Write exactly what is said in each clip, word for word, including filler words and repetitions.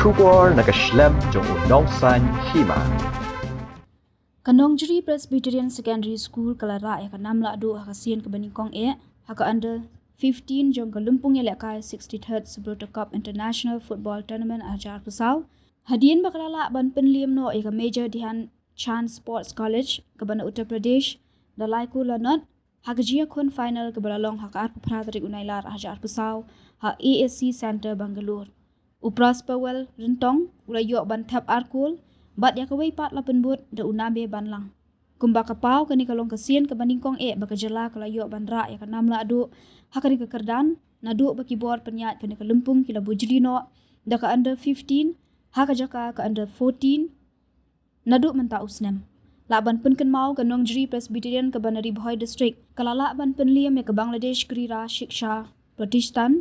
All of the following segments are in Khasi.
Khubor na ka shlem jong u nongsaiñ hima. Ka Nongjri Presbyterian Secondary School ka la rah ïa ka nam lahduh ha ka sien kaba nyngkong eh ha ka under fifteen jong ka lympung ïalehkai sixty-third Subroto Cup International Football Tournament ar hajar arphew saw. Hadien ba ka la lah ban pynliem noh ïa ka Major Dhyan Chand Sports College kaba na Uttar Pradesh da lai kol la nod ha ka jingïakhun final kaba la long ha ka arphew phra tarik u Nailar ar hajar arphew saw ha A S C Centre Bangalore. U Prosperwell Ryntong u la ïoh ban thep ar kol bad ïa kawei pat la pynbud da u Name Banlang. Kumba ka paw, kane ka long ka sien kaba nyngkong eh ba ka jylla ka la ïoh ban rah ïa ka nam lahduh ha kane ka kyrdan naduh ba ki bor pynïaid kane ka lympung ki la bujli noh da ka under fifteen ha ka jaka ka under fourteen naduh mynta u snem. Lah ban pynkynmaw, ka Nongjri Presbyterian kaba na Ri Bhoi District ka la lah ban pynliem ïa ka Bangladesh Krira Shiksha Pratishthan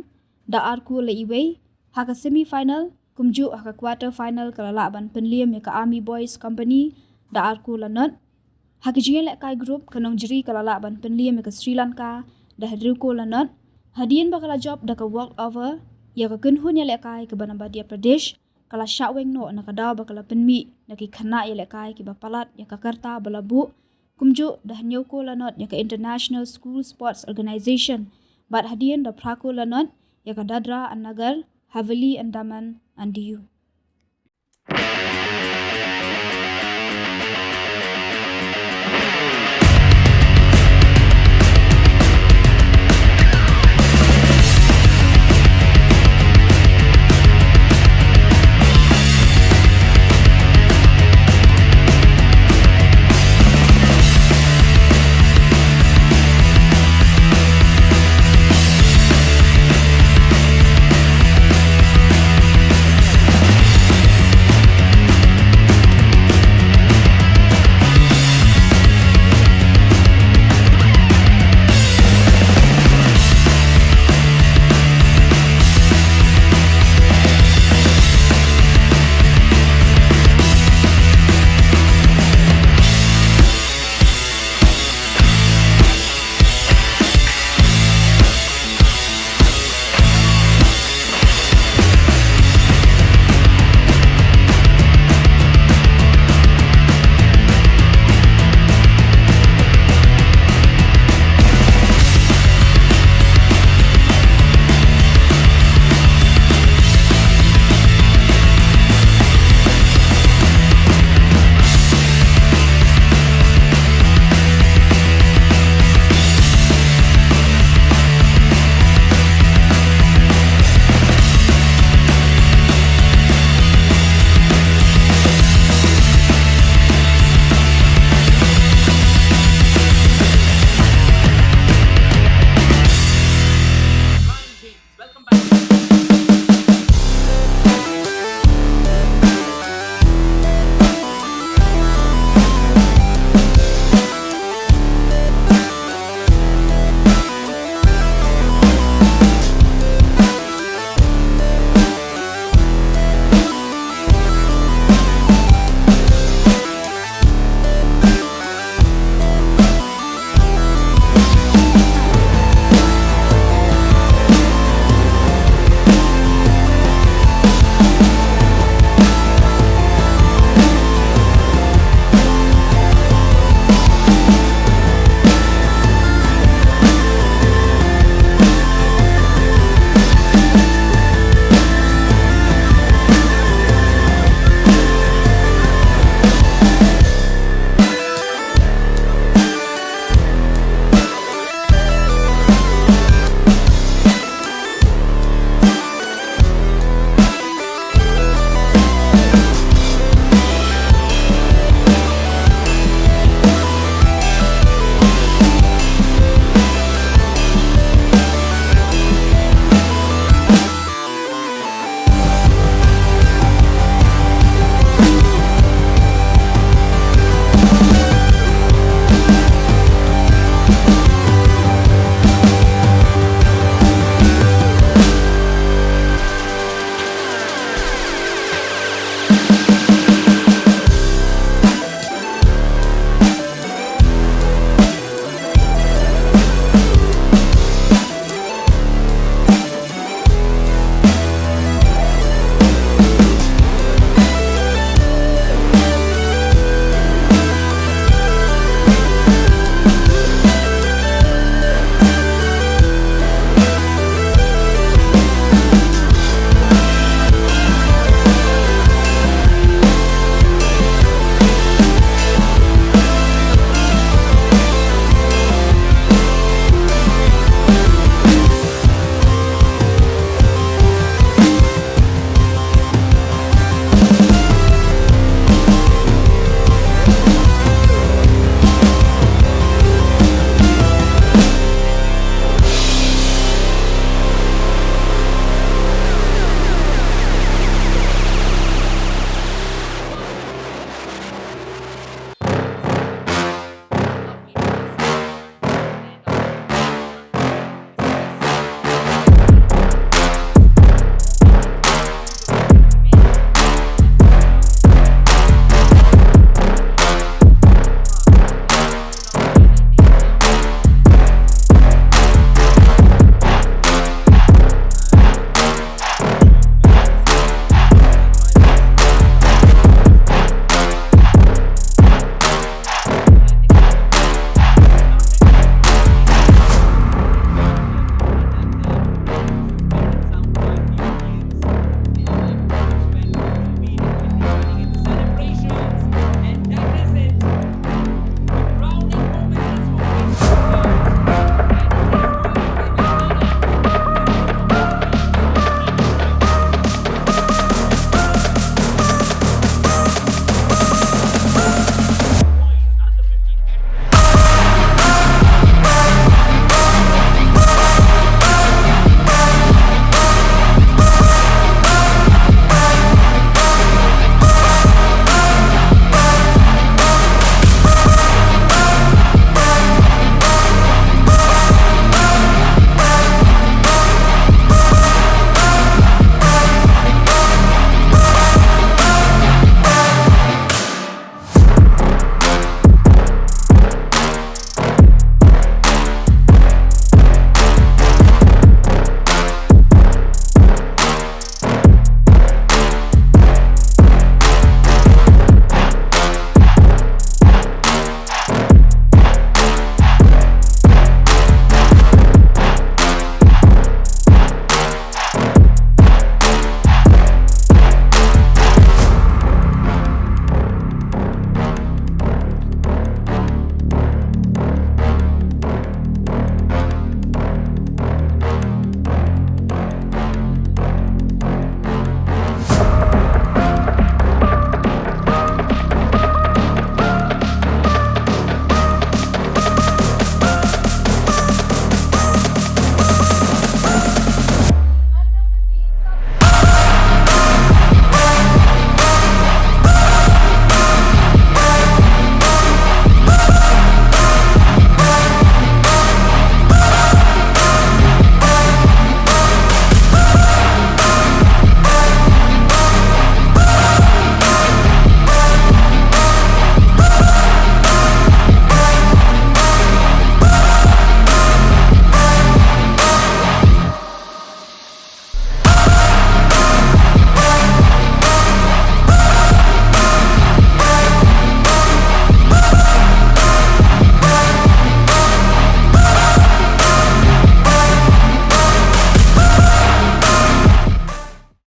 da ar kol la iwei ha ka semi final, kumjuh ha ka quarter final ka la lah ban pynliem ïa ka Army Boys Company da ar kol la nod. Ha ka jingïalehkai group, ka Nongjri ka la lah ban pynliem ïa ka Sri Lanka da hynriew kol la nod. Hadien ba ka la jop da ka walk over, ïa ka kynhun ïalehkai kaba na Madhya Pradesh ka la shah weng noh na ka daw ba ka la pynmih na ki khynnah ïalehkai kiba palat ïa ka karta ba la buh, kumjuh da hynñiew kol la nod ïa ka International School Sports Organization bad hadien da phra kol la nod ïa ka Dadra and Nagar Haveli and Daman and Diu.